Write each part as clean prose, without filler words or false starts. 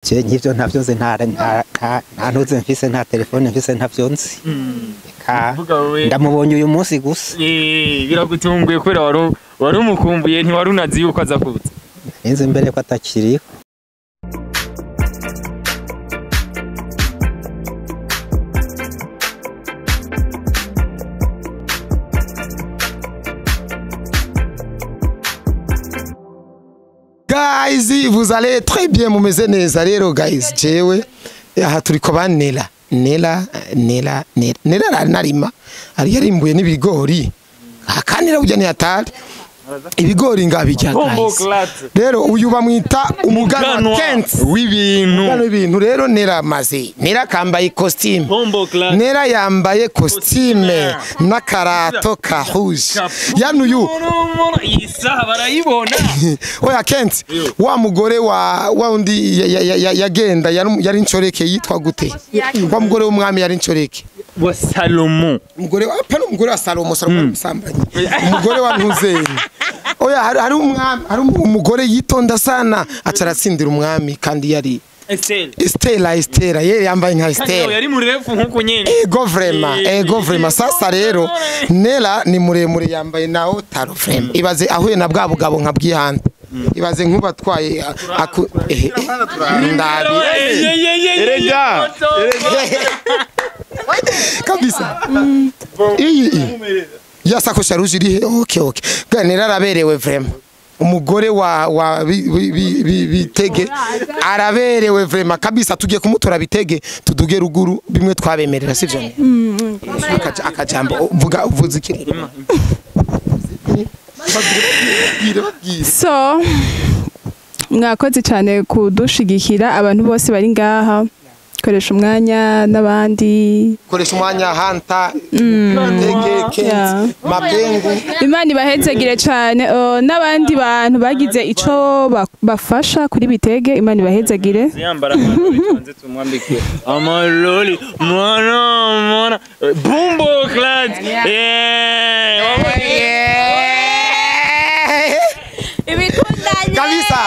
Je nk'ivyo ntavyo nzi, nta ntuze mfise, nta telefone mfise, ntavyo nzi. Eka, Vuga wewe. ndamubonye uyu munsi gusa. Biragutunguye kubera wari umukumbuye, ntiwari unazi yuko aza kuza. Ninzi mbere ko atakiriho. Guys, vous allez très bien, mumeze neza rero guys. Jewe aha turiko ba Nela, Nela, Nela, Nela, Nela aranarima, ari yarimbuye n'ibigori. Akanira burya ni hatari. Ibigori ngabijya guys. Rero uyu bamwita umuganwa Kent w'ibintu. Umuganwa w'ibintu. Rero Nela amaze, Nela kambaye costume. Bombo clat. Nela yambaye costume n'akarato ka rouge. Yani uyu Iyi saha barayibona. Oya Kent, wa mugore wa undi yagenda yari inshoreke yitwa gute? Wa mugore w'umwami yari inshoreke. Wa Salomo. Umugore wa apana, umugore wa Salomo, Salomo umusambanyi. Umugore wa Ntuzeni. Oya hari umwami, hari umugore yitonda sana, acaratsindira umwami kandi yari Estelle. Estela, Estela, yeye yambaye nka Kandi Estela. yari murefu nkuko nyene. Ego vraiment, ego vraiment. Sasa rero Nela ni muremure yambaye nawo taro vraiment. Ibaze ahuye na bwa bugabo nka bwihanda. Ibaze nkubatwaye aku ndabi Erega. kabisa. Iyi ya sakosha rouge iri he? Okay okay. Bwa Nela araberewe vraiment. Umugore wa Bitege araberewe vraiment kabisa. Tugiye kumutora Bitege tuduge ruguru bimwe twabemerera, sivyo? Akajambo uvuga uvuze iki? Babwire, babwire. So mwakoze cyane kudushigikira, abantu bose bari ngaha, koresha umwanya n'abandi. Koresha umwanya, Hanta, Bitege, Kent, Mapengu. Imana ibahezegire cyane, n'abandi bantu bagize ico bafasha kuri Bitege, Imana ibahezegire. Yambara amarori, tubanze tumwambike amarori, mwana mwana bumbo clat, yeah. Ibikundanye. Kabisa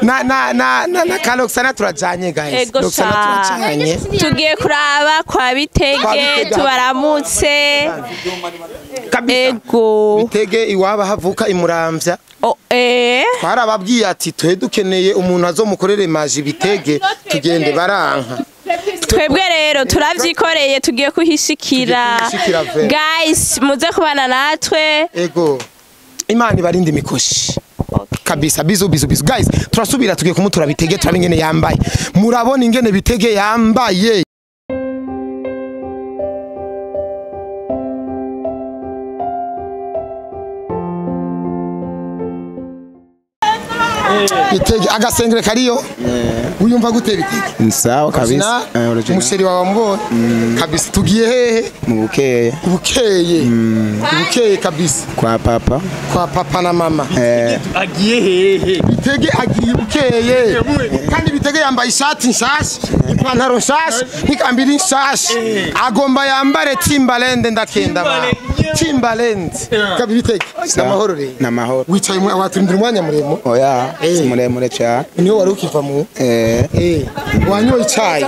na Kaloxana turajanye guys. Ego. Roxana turajanye. Tugiye kuraba kwa Kwa Bitege. Bitege. Tubaramutse. Kabisa. Ego. Bitege iwaba havuka imuramvya. Oh. Twarababwiye ati twe dukeneye umuntu azomukorere maji Bitege, tugende, baranka. Twebwe rero turavyikoreye, tugiye kuhishikira. Tugiye kuhishikira ve. Guys, muze kubana natwe. Ego, Imana ibarinde imikoshi kabisa. Bisous, bisous, bisous guys, turasubira. Tugiye kumutora Bitege, turabe ingene yambaye. Murabona ingene Bitege yambaye. Bitege, agasengere kariyo, uyumva gute Bitege? Sawa kabisa. Original. Umusheri wawe wamubonye kabisa. Tugiye hehe? Mu Bukeye. Bukeye, Bukeye kabisa. Kwa papa. Kwa papa na mama. Agiye hehe? Bitege agiye Bukeye kandi Bitege yambaye ishati nshasha, ipantaro nshasha n'ikambiri nshasha. Agomba yambare Timberland, ndakenda ba Timberland kabi. Bitege, namahoro rero? Namahoro. Wicaye waturindira umwanya muremure. Oya, si muremure cyane. Niho wari ukiva mu wanyoye icayi?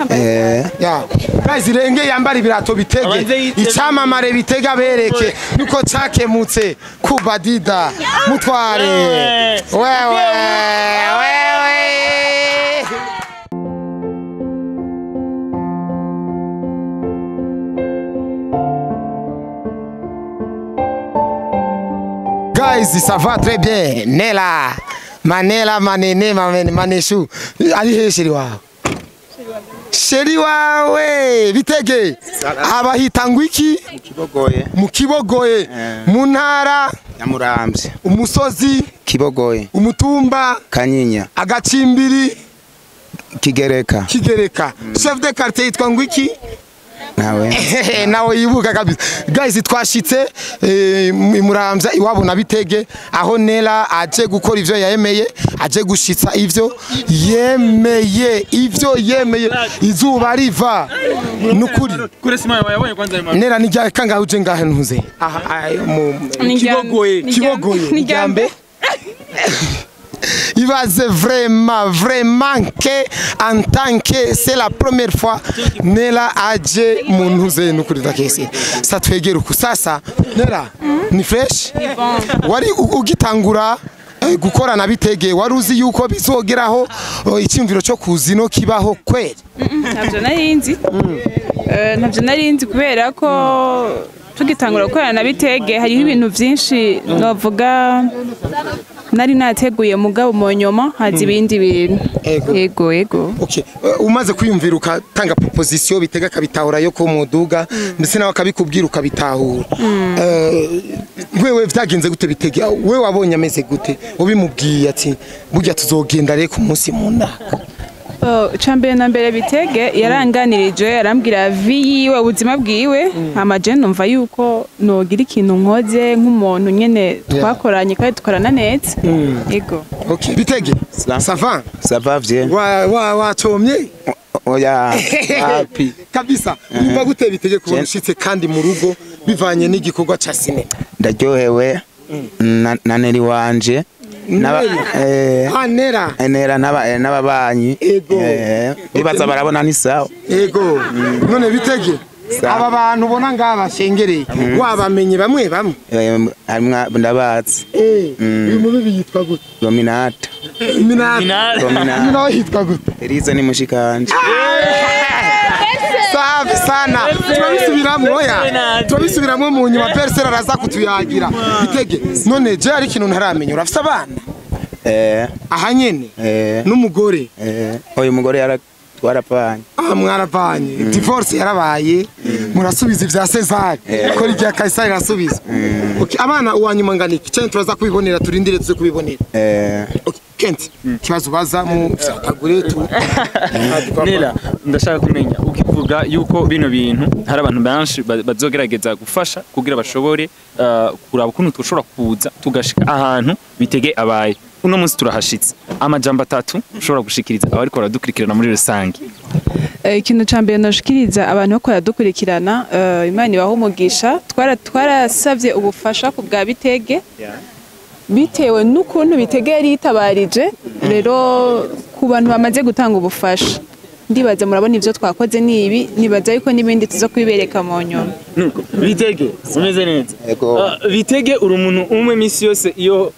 Eh. Ya guys, irenge yambara ibirato Bitege. Abanze yiteme. Icamamare Bitege abereke nuko cakemutse kubadida mutware. Wewe wewe. Guys, ça va très bien. Nela, Manela, Manene, Manene, Maneshu. Ari he chéri wawe? Chéri wawe, Bitege. Abahita ngo iki? Kibogoye. Mu Kibogoye. Mu ntara Nyamuramvya. Umusozi Kibogoye. Umutumba Kanyinya. Agacimbiri Kigereka. Kigereka. Chef de quartier yitwa ngo iki? Nawe. Nawe yibuka kabisa. Guys, twashitse imuramvya iwabo na Bitege, aho Nela aje gukora ivyo yemeye, aje gushitsa ivyo yemeye, ivyo yemeye izuba riva nukuri. Kure sima wayabonye kwanza ayo. Nela, ni rya kangahe uje ngahe ntuze aha mu Kibogoye. Kibogoye? Ni Ni ryambe. Ibaze vraiment vraiment que en tant que c'est la première fois Nera aje mu ntuze n'ukuri dakese. Sa twegera uku sasa Nera ni fresh? Wari ugitangura gukorana Bitege, wari uzi yuko bizogeraho icyumviro cyo kuzino kibaho kweri? Ntabyo narinzi. Ntabyo narinzi kubera ko tugitangura gukorana na Bitege hariho ibintu byinshi novuga nari nateguye, mugabo mu nyuma haza ibindi bintu. Ego. Ego. Okay, umaze kwiyumvira ukatanga proposition Bitega akabitahura yo ko muduga, ndetse nawe akabikubwira ukabitahura. Wewe vyagenze gute Bitege? Wewe wabonye ameze gute? Ubimubwiye ati burya tuzogenda reko umunsi munaka. Icambere na mbere Bitege yaranganirije, arambwira vie yiwe, ubuzima bwiwe, hama je numva yuko nogira ikintu nkoze nk'umuntu nyene twakoranye kandi dukorana neza. Ego. Okay, Bitege. Ça va? Ça va bien. Wa wa wacomye? Oya, happy. Kabisa. Wumva gute Bitege kubona ushitse kandi mu rugo bivanye n'igikorwa ca sinema? Ndaryohewe na Neri wanje. Nera. Nera n'ababanyi. Ego. Bibaza barabona ni sawa. Ego. None Bitege, aba bantu ubona ngaha bashengereye wabamenye bamwe bamwe? Harimwo ndabazi. Uyu mubibi yitwa gute? Dominata. Minata. Dominata. Nawe yitwa gute? Eliza ni mushikanje. Safi sana. Turabisubiramwo oya. Turabisubiramwo mu nyuma Persera araza kutuyagira. Bitege, none je ari ikintu ntaramenya, urafise abana? Aha nyene? N'umugore? Oyu mugore twarapfanye. Ah, mwarapfanye. Divorce yarabaye. Murasubiza ivya Cesar. Ko irya Kaisari irasubiza. Okay, abana uwanyuma ngana iki? Cyane turaza kubibonera, turindire tuze kubibonera. Okay, Kent, kibazo baza mu fyatagure tu. Nera, ndashaka kumenya ukivuga yuko bino bintu hari abantu benshi bazogerageza gufasha kugira bashobore kuraba ukuntu tushobora kuza tugashika ahantu Bitege abaye. Uno munsi turahashitse. Amajambo atatu ushobora gushikiriza abariko baradukurikirana muri rusange. Ikintu ca mbere noshikiriza abantu ko baradukurikirana, Imana ibahe umugisha. Twarasavye ubufasha ku bwa Bitege bitewe n'ukuntu Bitege yari yitabarije. Rero ku bantu bamaze gutanga ubufasha, ndibaza murabona ivyo twakoze nibi, nibaza yuko n'ibindi tuza kubibereka mu nyuma. Nuko Bitege umeze neza. Ego. Bitege uri umuntu umwe misi yose iyo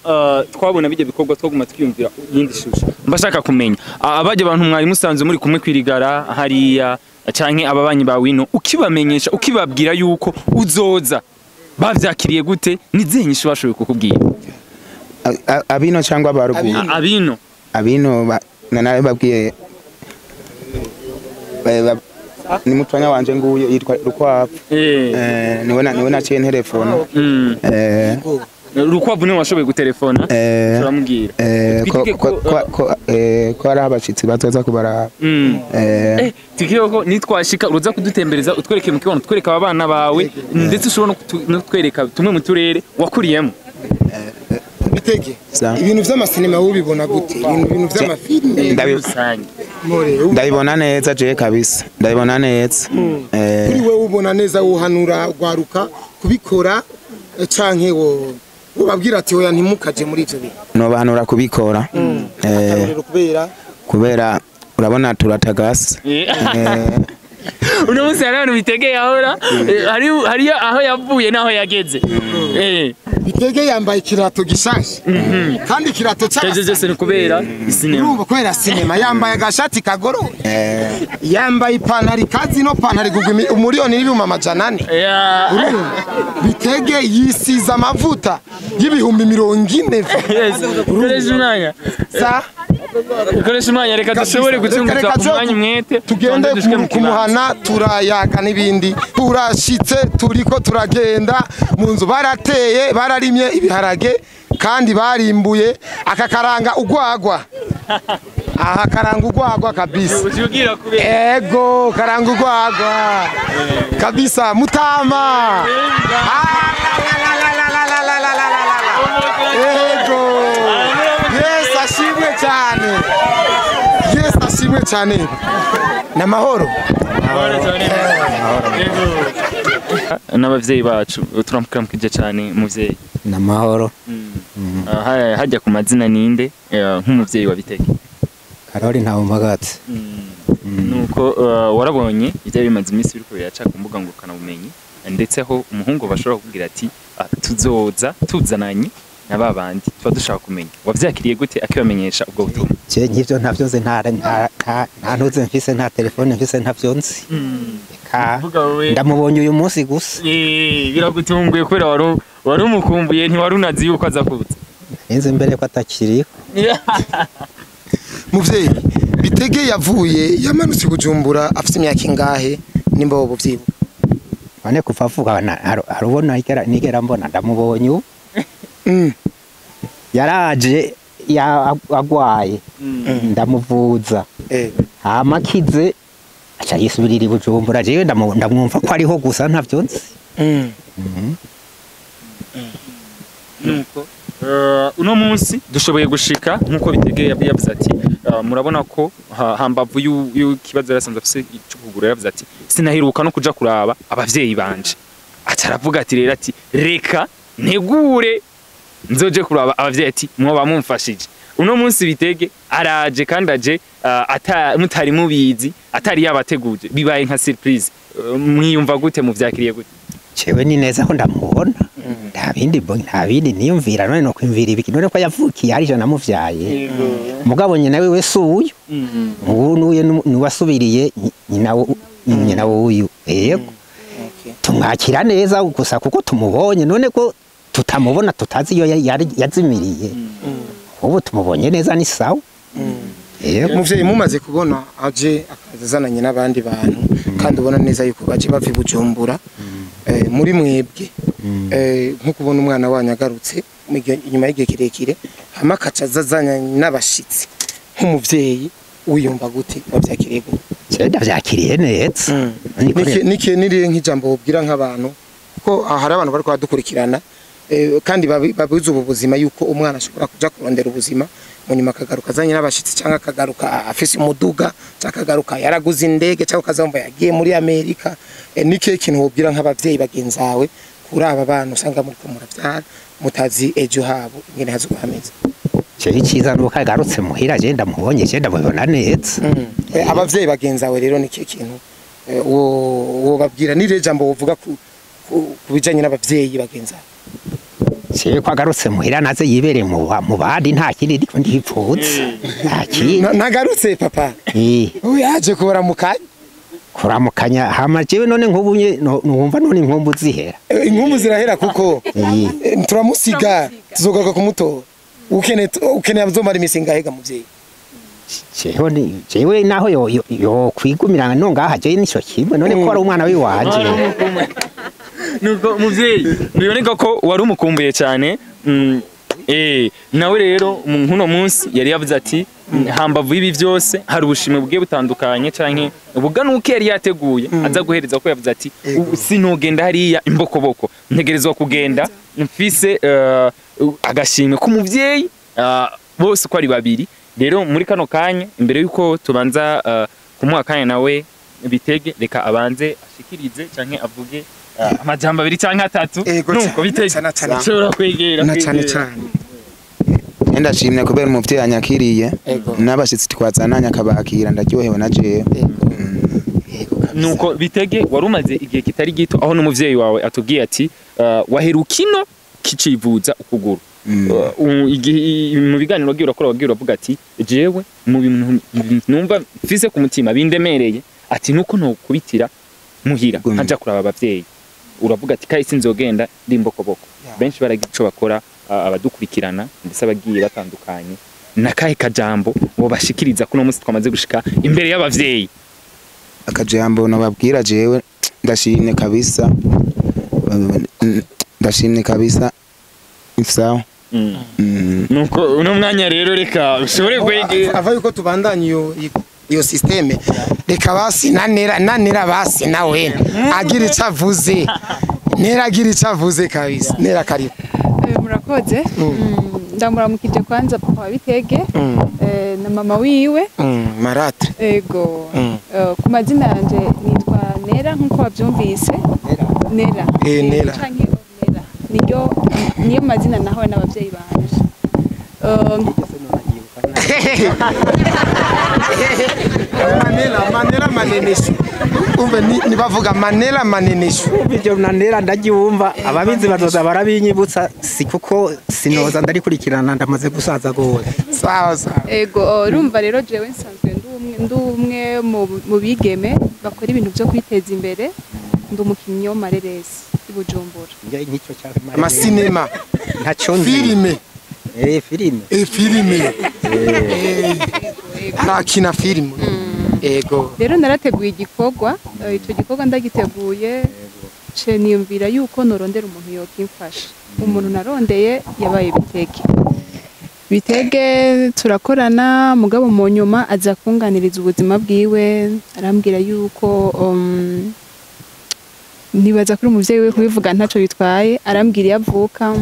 twabona bijya bikorwa twaguma twiyumvira yindi shusho. Mbashaka kumenya abajya abantu mwari musanzwe muri kumwe kwirigara hariya canke ababanyi bawe ino, ukibamenyesha ukibabwira yuko uzoza, bavyakiriye gute? Nizihe nyishu bashoboye kukubwira? Abino cyangwa abaruguru? Abino. Abino nanawe babwiye ni mutwanya wanje nguyo yitwa Rukwavu. Niwe naciye telefone. Rukwavu niwe washoboye gutelefona? Turamubwira. Ko ari abashitsi bazoza kubaraba. Twigire ko nitwashika uruza kudutembereza, utwereke mu kibono, utwereke abana bawe, ndetse ushobora no kutwereka tumwe mu turere wakuriyemo. Bitege, ibintu vy'amasinema ubibona gute? Ibintu vy'amafilme ndabibona neza je kabisa, ndabibona neza. Kuri wewe ubona neza, uhanura gwaruka kubikora canke wo ubabwira ati oya ntimukaje muri ivyo bintu? Nobahanura kubikora. Kubera urabona turatagasa. Uno munsi hari abantu Bitege yahora hari aho yavuye naho yageze. Bitege yambaye ikirato gishasha. Kandi ikirato cy'abasore byose ni kubera sinema. Urumva kubera sinema yambaye agashati kagoroye. Yambaye ipantaro ikazi no pantaro igugwa 1,400,000. Urumva Bitege yisiza amavuta y'40,000. Koresha umwanya. Sa Koresha umwanya, reka dushobore gucunguza umwanya umwete tugende kumuhana turayaga n'ibindi. Turashitse turiko turagenda mu nzu, barateye bararimye ibiharage kandi barimbuye. Aka karanga ugwagwa. Aha karanga ugwagwa kabisa. Ego karanga ugwagwa kabisa mutama. Ego. Yes ashimwe cyane. Yes ashimwe cyane. Namahoro. N'abavyeyi bacu turamukiramukije cyane muvyeyi. Namahoro. Hajya ku mazina ninde nk'umuvyeyi wa Bitege? Karori ntawe mpagatse. Nuko warabonye ibyo bimaze iminsi biriko biraca ku mbuga ngurukanabumenyi, ndetse aho umuhungu bashobora kugira ati tuzoza tuzananye na babandi tuba dushaka kumenya, wavyakiriye gute akibamenyesha ubwo butumwa? Je nk'ivyo ntavyo nzi, nta ntuze mfise, nta telefone mfise, ntavyo nzi. Eka ndamubonye uyu munsi gusa. Biragutunguye kubera wari umukumbuye, ntiwari unazi yuko aza kuza. Nzi mbere ko atakiriho. Muvyeyi, Bitege yavuye yamanutse Bujumbura afite imyaka ingahe nimba wowe uvyibuka? Bane kuva avuka harubona nigera mbona ndamubonye ubu. Yaraje agwaye ndamuvuza, hama akize aca yisubirira i Bujumbura. Jewe ndamwumva ko ariho gusa ntavyo nzi. Nuko uno munsi dushoboye gushika nkuko Bitege yavuze ati murabona ko hambavu y'ikibazo yarasanzwe afise cyo kugura, yavuze ati sinaheruka no kuja kuraba abavyeyi banje. Aca aravuga ati rero ati reka ntegure nzoje kuraba abavyeyi, ati mwoba mumfashije. Uno munsi Bitege araje kandi aje mutari mubizi, atari yabateguje, bibaye nka surprise. Mwiyumva gute, muvyakiriye gute? Jewe ni neza ko ndamubona, nta bindi nta bindi niyumvira. None no kwimvira ibiki? None ko yavukiye ari je namuvyaye, mugabo nyina wiwe si uyu, ubu nuye nuwasubiriye nyina wuyu. Yego, tumwakira neza gusa kuko tumubonye. None ko tutamubona tutazi iyo yazimiriye, ubu tumubonye neza ni sawa. Yego. Muvyeyi, mumaze kubona aje akazananye n'abandi bantu kandi ubona neza yuko baje bava i Bujumbura, muri mwebwe nko kubona umwana wanyu agarutse inyuma y'igihe kirekire hama akaca azazanye n'abashitsi, nk'umuvyeyi wiyumva gute, wavyakiriye gute? Je ndavyakiriye neza. Niki niriye nk'ijambo wobwira nk'abantu, kuko hari abantu bariko badukurikirana kandi babizi ubu buzima yuko umwana ashobora kuja kurondera ubuzima mu nyuma akagaruka azanye n'abashitsi, cyangwa akagaruka afise umuduga, cyangwa akagaruka yaraguze indege, cyangwa akazumva yagiye muri Amerika. Niki kintu wobwira nk'abavyeyi bagenzawe kuri aba bana usanga muriko muravyara mutazi ejo habo ingene hazoba hameze? Je iciza nuko agarutse muhira, je ndamubonye, je ndamubona neza. Abavyeyi bagenzawe rero niki kintu wobabwira, nirihe jambo wovuga ku bijanye n'abavyeyi bagenzawe? Jewe ko agarutse muhira naze yibere mu bandi, nta kindi ndiko ndipfutse, nta kindi. Ntagarutse papa? Yaje kubaramukanya. Kuramukanya hama jewe none nkubu numva none inkumbu zihera. Inkumbu zirahera kuko turamusiga tuzogaruka kumutora. Ukeneye azomara imisi ingahe ga muvyeyi? Jewe naho yo kwigumira no ngaha jewe nico kimwe, none ko ari umwana wiwanje. Nuko muvyeyi biboneka ko wari umukumbuye cyane. Nawe rero nkuno munsi yari yavuze ati hambavu y'ibi byose hari ubushimwe bugiye butandukanye canke ubuganuke yari yateguye aza guhereza, ko yavuze ati sinogenda hariya imbokoboko, ntegerezwa kugenda mfise agashimwe k'umuvyeyi bose uko ari babiri. Rero muri kano kanya imbere yuko tubanza kumuha kanya nawe Bitege, reka abanze ashikirize canke avuge amajambo abiri canke atatu. Nuko Bitege ushobora kwegera na cane cane. Ndashimye kubera umuvyeyi anyakiriye n'abashitsi twazananye akabakira, ndaryohewe na jewe. Nuko Bitege wari umaze igihe kitari gito aho n'umuvyeyi wawe atubwiye ati waherukino kicivuza ukuguru. Mu biganiro wagiye urakora wagiye uravuga ati jewe mu bintu numva mfise ku mutima bindemereye, ati nuko nokubitira muhira nkaja kuraba abavyeyi. Uravuga ati kahise nzogenda ndimbokoboko. Benshi baragira ico bakora abadukurikirana ndetse abagiye batandukanye, nakahe kajambo bo bashikiriza kuno munsi twamaze gushika imbere y'abavyeyi? Akajambo nababwira jewe ndashimye kabisa, ndashimye kabisa sawa. Nuko uno mwanya rero reka ushobore kwegera ava yuko tubandanye iyo systeme, reka basi nanera basi nawe agira ico avuze, nera agira ico avuze kabisa. Nera karibu. Murakoze. Ndamuramukije kwanza papa wa Bitege na mama wiwe Maratre. Ego. Ku mazina yanje nitwa Nera nkuko wabyumvise. Nera. Nera. Canke Nera. Niyo niyo mazina nahawe n'abavyeyi banje. Manela, Manela Maneneshu. Umve ni bavuga Manela Maneneshu. Ibyo nanera ndagiwumva ababizi bazoza barabinyibutsa si kuko sinoza ndarikurikirana ndamaze gusaza gose. Sawa sawa. Ego urumva rero jewe nsanzwe ndumwe mu bigeme bakora ibintu byo kwiteza imbere, ndi umukinyi w'amareresi i Bujumbura. Nk'icyo cya amasinema ntaco nzi. Filime. Filime. Filime. Arakina filime. Ego. Rero narateguye igikorwa, ico gikorwa ndagiteguye ce niyumvira yuko norondera umuntu yokimfasha. Umuntu narondeye yabaye Bitege. Bitege turakorana, mugabo mu nyuma aza kunganiriza ubuzima bwiwe, arambwira yuko nibaza kuri umuvyeyi we kubivuga ntaco bitwaye, arambwira yavuka,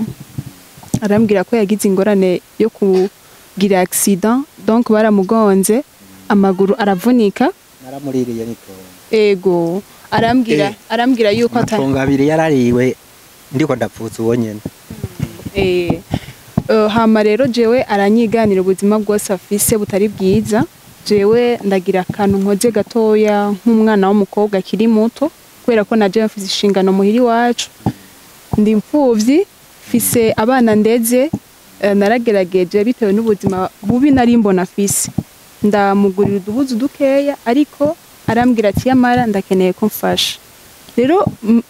arambwira ko yagize ingorane yo kugira accident, donc baramugonze amaguru aravunika. Naramuririye niko. Ego, arambwira yuko amatungo abiri yarariwe ndiko ndapfutse uwo nyene. Hama rero jewe aranyiganira ubuzima bwose afise butari bwiza. Jewe ndagira akantu nkoze gatoya nk'umwana w'umukobwa akiri muto, kubera ko naje mfise inshingano muhiri wacu, ndi imfuvyi, mfise abana ndeze. Naragerageje bitewe n'ubuzima bubi nari mbona afise, ndamugurira uduhuzu dukeya, ariko arambwira ati yamara ndakeneye ko mfasha. Rero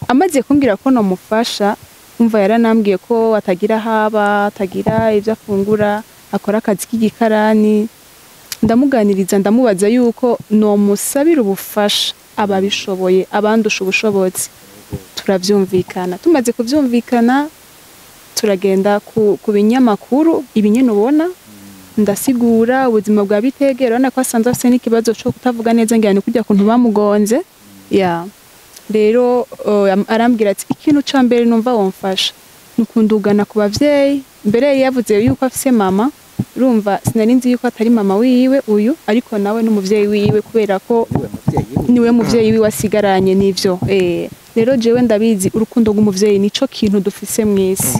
amaze kumbwira ko nomufasha, umva yaranambwiye ko atagira haba, atagira ibyo afungura, akora akazi k'igikarani. Ndamuganiriza ndamubaza yuko nomusabira ubufasha ababishoboye, abandusha ubushobozi. Turavyumvikana. Tumaze kuvyumvikana turagenda ku binyamakuru ibinyene ubona, ndasigura ubuzima bwa Bitege. Urabona ko asanzwe afise n'ikibazo cyo kutavuga neza, ngira ni kujya kuntu bamugonze. Ya rero arambwira ati ikintu ca mbere numva womfasha nukundugana ku bavyeyi. Mbere yavuze yuko afise mama, urumva sinari nzi yuko atari mama wiwe uyu, ariko nawe n'umuvyeyi wiwe kubera ko niwe muvyeyi wiwe asigaranye n'ivyo. Rero jewe ndabizi urukundo rw'umuvyeyi nico kintu dufise mw'isi.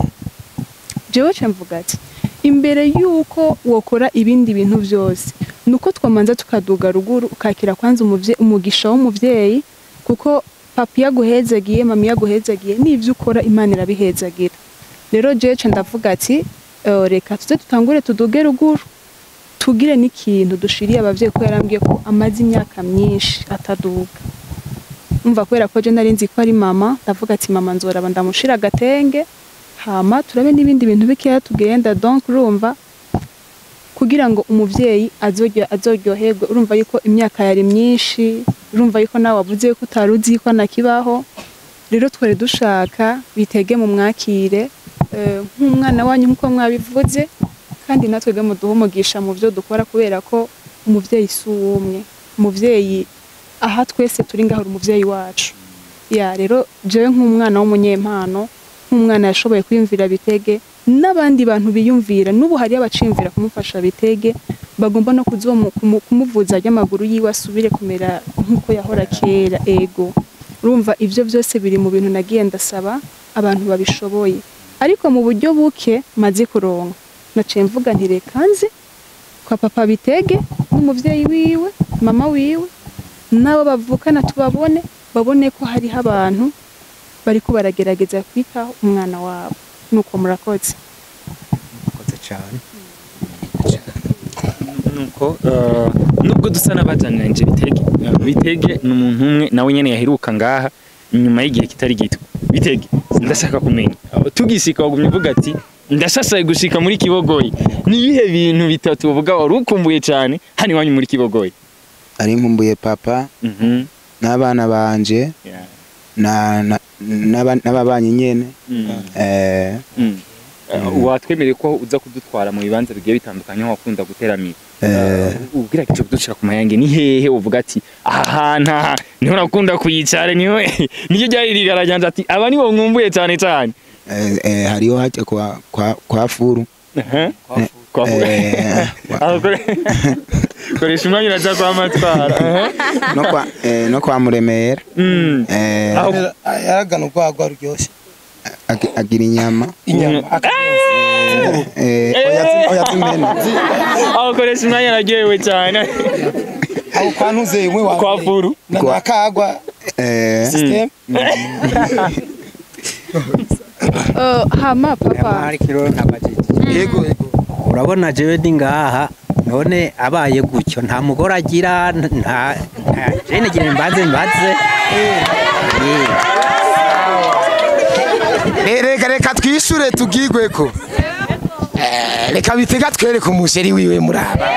Jewe ce mvuga ati imbere yuko wokora ibindi bintu byose nuko twamanza tukaduga ruguru, ukakira kwanza umugisha w'umuvyeyi, kuko papi yaguhezagiye, mami yaguhezagiye, n'ivyo ukora Imana irabihezagira. Rero jewe ce ndavuga ati reka tuze tutangure tuduge ruguru, tugire n'ikintu dushiriye abavyeyi, ko yarambwiye ko amaze imyaka myinshi ataduga. Umva kubera ko je nari nzi ko ari mama, ndavuga ati mama nzoraba ndamushira agatenge, hama turabe n'ibindi bintu bikeya tugenda. Donc urumva kugira ngo umuvyeyi azoryoherwe, urumva yuko imyaka yari myinshi, urumva yuko nawe wavuze ko utaruzi ko nakibaho. Rero twari dushaka Bitege mu mwakire nk'umwana wanyu nkuko mwabivuze, kandi natwebwe muduhe umugisha mu byo dukora, kubera ko umuvyeyi si uwumwe, umuvyeyi aha twese turi ngaho umuvyeyi wacu. Ya rero jewe nk'umwana w'umunyempano, nk'umwana yashoboye kwiyumvira Bitege, n'abandi bantu biyumvira n'ubu hari abacimvira kumufasha Bitege, bagomba no kumuvuza ry'amaguru yiwe asubire kumera nkuko yahora kera. Ego urumva ivyo byose biri mu bintu nagiye ndasaba abantu babishoboye, ariko mu buryo buke maze kuronka naciye mvuga nti reka nze kwa papa Bitege n'umuvyeyi wiwe, mama wiwe, nabo bavukana tubabone, babone ko hariho abantu bariko baragerageza kwitaho umwana wabo. Nuko murakoze. Murakoze cyane. Nuko nubwo dusa n'abajananje Bitege, Bitege ni umuntu umwe nawe nyene yaheruka ngaha nyuma y'igihe kitari gito. Bitege ndashaka kumenya, tugisika wagumye uvuga ati ndashashaye gushika muri Kibogoyi, ni ibihe bintu bitatu uvuga wari ukumbuye cyane hano iwanyu muri Kibogoyi? Ari nkumbuye papa n'abana banje n'ababanyi nyene. Watwemereye ko uza kudutwara mu bibanza bigiye bitandukanye aho wakunda guteramira. Ubwira kico kudushira ku mayange ni hehe uvuga ati aha hantu niho nakunda kuyicara, niho niyo ryari rigaraganje ati aba nibo nkumbuye cyane cyane? Hariho hajya kwa furu. Kwa furu. Koresha umwanya uraja kwa matwara. No kwa Muremera. Yaragana urwagwa ruryoshe. Agira inyama. Inyama. Oya zimena. Aho koresha umwanya naryohewe cyane. Aho kwa ntuze umwe wa kwa furu. Na kagwa. System. Hama papa. Hari kiro ntabajije. Yego yego. Urabona jewe ndi ngaha none abaye gutyo nta mugore agira nta jene gira mbanze. Reka twishure tugigweko. Reka bitega twereke umusheri wiwe muraba.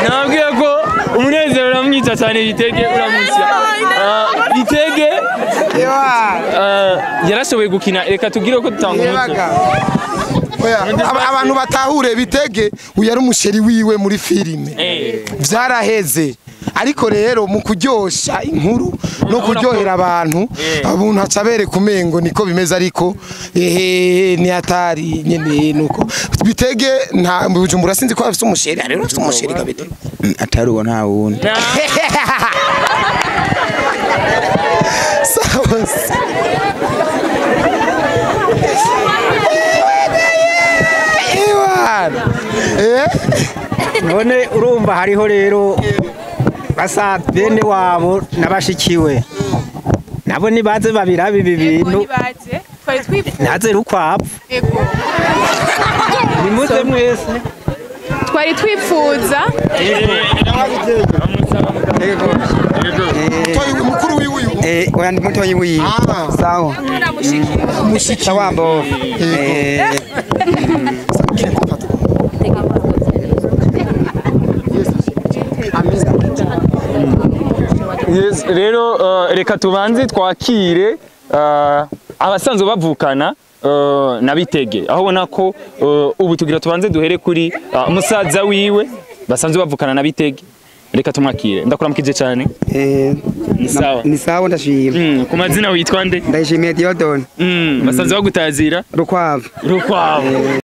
Nabwiye ko umunezero uramwica cyane Bitege uramusya. Bitege yarashoboye gukina reka tubwire ko dutanga umuco. Abantu batahure Bitege uyu ari umusheri wiwe muri filime. Vyaraheze. Ariko rero mu kuryosha inkuru no kuryohera abantu abuntu acabere kumengo niko bimeze ariko ni atari nyene nuko Bitege nta Bujumbura sinzi ko afite umusheri rero afite umusheri Bitege atari uwo nta wundi. Sawa. None urumva hariho rero basa bene wabo nabashikiwe nabo nibaze babirabi ibi bintu naze rukwapfu nimuze mwese twari twifuza mukuru wiwe oya ndi mutoyi wiwe sawa mushiki wambo Yes, rero reka tubanze twakire abasanzwe bavukana na Bitege aho ubona ko ubu tugira tubanze duhere kuri musaza wiwe basanzwe bavukana na Bitege reka tumwakire ndakuramukije cyane. Ni sawa ndashimye. Ku mazina witwa nde? Ndayishimiye Diodone. Basanzwe bagutazira Rukwavu. Rukwavu.